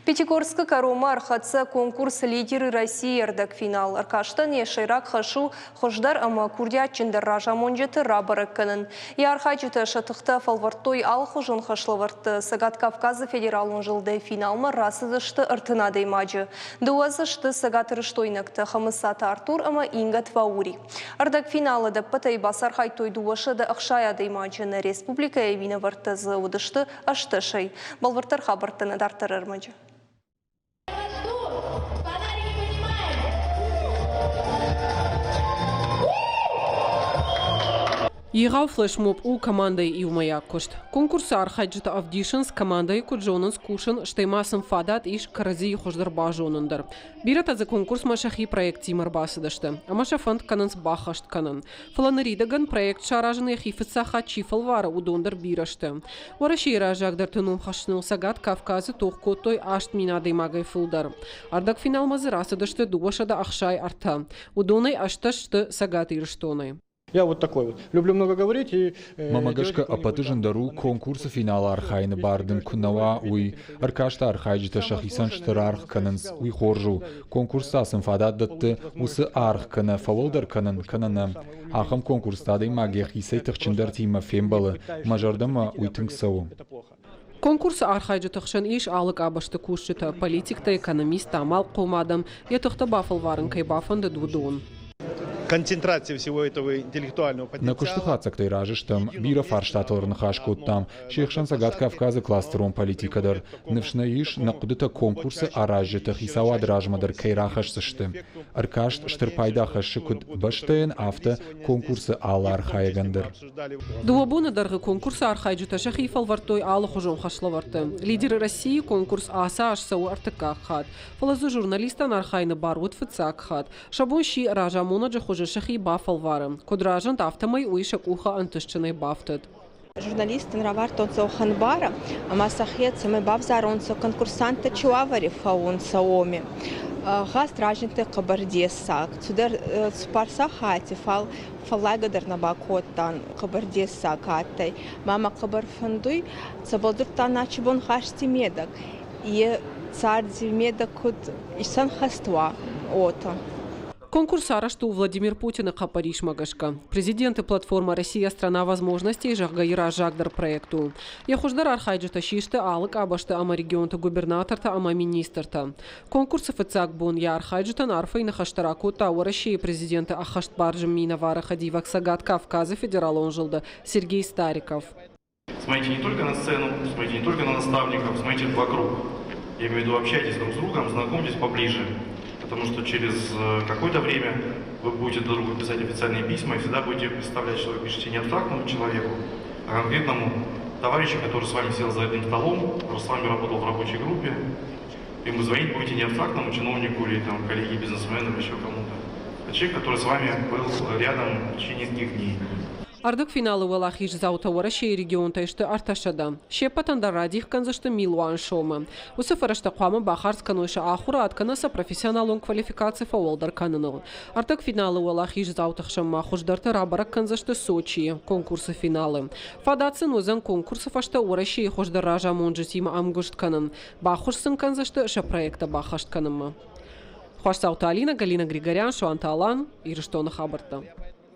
Пятигорскы кӕронмӕ ӕрхӕццӕ конкурс «Лидеры России» ӕрдӕгфинал. Ӕркастӕн йӕ сӕйраг хӕс у хуыздӕр ӕмӕ курдиатджындӕр разамонджыты рабӕрӕг кӕнын. Йӕ архайджытӕ сӕ тыхтӕ фӕлвӕрдтой алыхуызон хӕслӕвӕрдты. Цӕгат Кавказы федералон зылдӕй финалмӕ рацыдысты 30 адӕймаджы. Дыууӕ дзы сты цӕгатирыстойнӕгтӕ Хӕмыцаты Артур ӕмӕ Инга Тваури. Ӕрдӕгфиналы ӕдӕппӕтӕй бацархайдтой 260 адӕймаджы. Нӕ республикӕйы минӕвӕрттӕ дзы уыдысты ӕстдӕсӕй. Бӕлвырддӕр хабӕрттӕ нӕ дарддӕр ӕрмӕджы. Егъау флешмоб у командӕйы иумӕйаг куыст. Конкурсы архайджытӕ ӕвдисынц, командӕйы куыд зонынц кусын, стӕй ма сын фадат ис кӕрӕдзийы хуыздӕр базонын дӕр. Бирӕтӕ дзы конкурсмӕ сӕхи проекттимӕ ӕрбацыдысты ӕмӕ сӕ фӕнд кӕнынц баххӕст кӕнын. Фӕлӕ ныридӕгӕн проект саразын йӕхи фыццаг хатт чи фӕлвары, уыдон дӕр бирӕ сты. Уӕрӕсейы раззагдӕрты ном хӕссыныл Цӕгат Кавказы тох кодтой 8000 адӕймагӕй фылдӕр. Ӕрдӕгфиналмӕ дзы рацыдысты 263. Уыдонӕй 18 сты Цӕгат Ирыстонӕй. Я вот такой вот. Люблю много говорить и Мӕмӕ гӕсгӕ ӕппӕты зындӕр у конкурсы финалы архайыны бар дын куы нӕ уа, уый. Ӕркасты архайджытӕ сӕхицӕн стыр аргъ кӕнынц, уый хорз у. Конкурс та сын фадат дӕтты уыцы аргъ кӕнӕ фӕуӕлдӕр кӕнын, кӕнӕ нӕ. Ахӕм конкурсты адӕймаг йӕхицӕй тыхджындӕртимӕ фембӕлы, мӕ зӕрдӕмӕ уый тынг цӕуы. Конкурсы архайджыты хсӕн ис алы къабӕзты кусджытӕ, политиктӕ, экономисттӕ, амалхъом адӕм, йӕ тыхтӕ бафӕлварын кӕй бафӕндыд, уыдон. Концентрация всего этого интеллектуального Нӕ куысты хатдзӕгтӕй разы стӕм, бирӕ фарстатыл ӕрныхас кодтам, се хсӕн Цӕгат Кавказы кластерон политикӕ дӕр. Ныфс нӕ ис, нӕ хъуыдытӕ конкурсы аразджытӕ хицауады размӕ дӕр кӕй рахӕсдзысты. Ӕркаст стыр пайда хӕссы куыд бӕстӕйӕн, афтӕ конкурсы алы архайӕгӕн дӕр. Дыууӕ боны дӕргъы конкурсы архайджытӕ сӕхи фӕлвӕрдтой алыхуызон хӕслӕвӕрдты. Лидеры России конкурс ацы аз цӕуы ӕртыккаг хатт, фӕлӕ дзы журналисттӕн архайыны бар уыд фыццаг хатт. Сӕ бон сси разамонӕджы хуызы сӕхи бафӕлварын. Куыд разынд, афтӕмӕй уый сӕ къухы ӕнтыстджынӕй бафтыд. Журналисттӕн равардтонцӕ уӕхӕн барӕ, ӕма сӕхе цӕмӕй бавзаронцӕ, конкурсанттӕ ци уавӕри фӕуунцӕ, уоми. Гъазт разиндтӕй хъӕбӕр дессаг. Цудӕр цуппар сахати, фал фӕллайгӕ дӕр нӕ бакодтан, хъӕбӕр дессаг адтӕй. Ма мӕ хъӕбӕр фӕндуй, цӕбӕл дзурдтан начибон гъазти медӕг. Е царди медӕг куд исӕнхӕст уа, уотӕ. Конкурс арӕзт у Владимир Путины хъӕппӕрисмӕ гӕсгӕ. Президенты платформа «Россия – страна возможностей», зӕгъгӕ, йы раззагдӕр проект у. Йӕ хуыздӕр архайджытӕ систы алы къабӕзты ӕмӕ регионты губернатортӕ ӕмӕ министртӕ. Конкурсы фыццаг бон йӕ архайджытӕн арфӕйы ныхӕстӕ ракодта Уӕрӕсейы президенты ӕххӕстбарджын минӕвары хӕдивӕг Цӕгат Кавказы федералон зылды Сергей Стариков. Смотрите не только на сцену, смотрите не только на наставников, смотрите вокруг. Я имею в виду, общайтесь друг с другом, знакомьтесь поближе. Потому что через какое-то время вы будете друг другу писать официальные письма и всегда будете представлять, что вы пишете не абстрактному человеку, а конкретному товарищу, который с вами сел за одним столом, который с вами работал в рабочей группе. И вы звонить будете не абстрактному чиновнику или там, коллеге, бизнесмену или еще кому-то, а человек, который с вами был рядом в течение нескольких дней. Ӕрдӕгфиналы уӕлахиздзаутӕ Уӕрӕсейы регионтӕй сты 300. Се ппӕтӕн дӕр радих кӕндзысты милуан сомы. Уыцы фӕрӕзтӕ хъуамӕ бахардз кӕной сӕ ахуырад кӕнӕ сӕ профессионалон квалификаци фӕуӕлдӕр кӕныныл. Ӕрдӕгфиналы уӕлахиздзауты хсӕн ма хуыздӕртӕ рабӕрӕг кӕндзысты Сочийы конкурсы финалы. Фадат сын уыдзӕн конкурсы фӕстӕ Уӕрӕсейы хуыздӕр разамонджытимӕ ӕмгуыст кӕнын. Баххуыс сын кӕндзысты сӕ проекттӕ баххӕст кӕнынмӕ. Хуасдзауты Алинӕ, Галина Григорян, Суанты Алан, Ирыстоны хабӕрттӕ.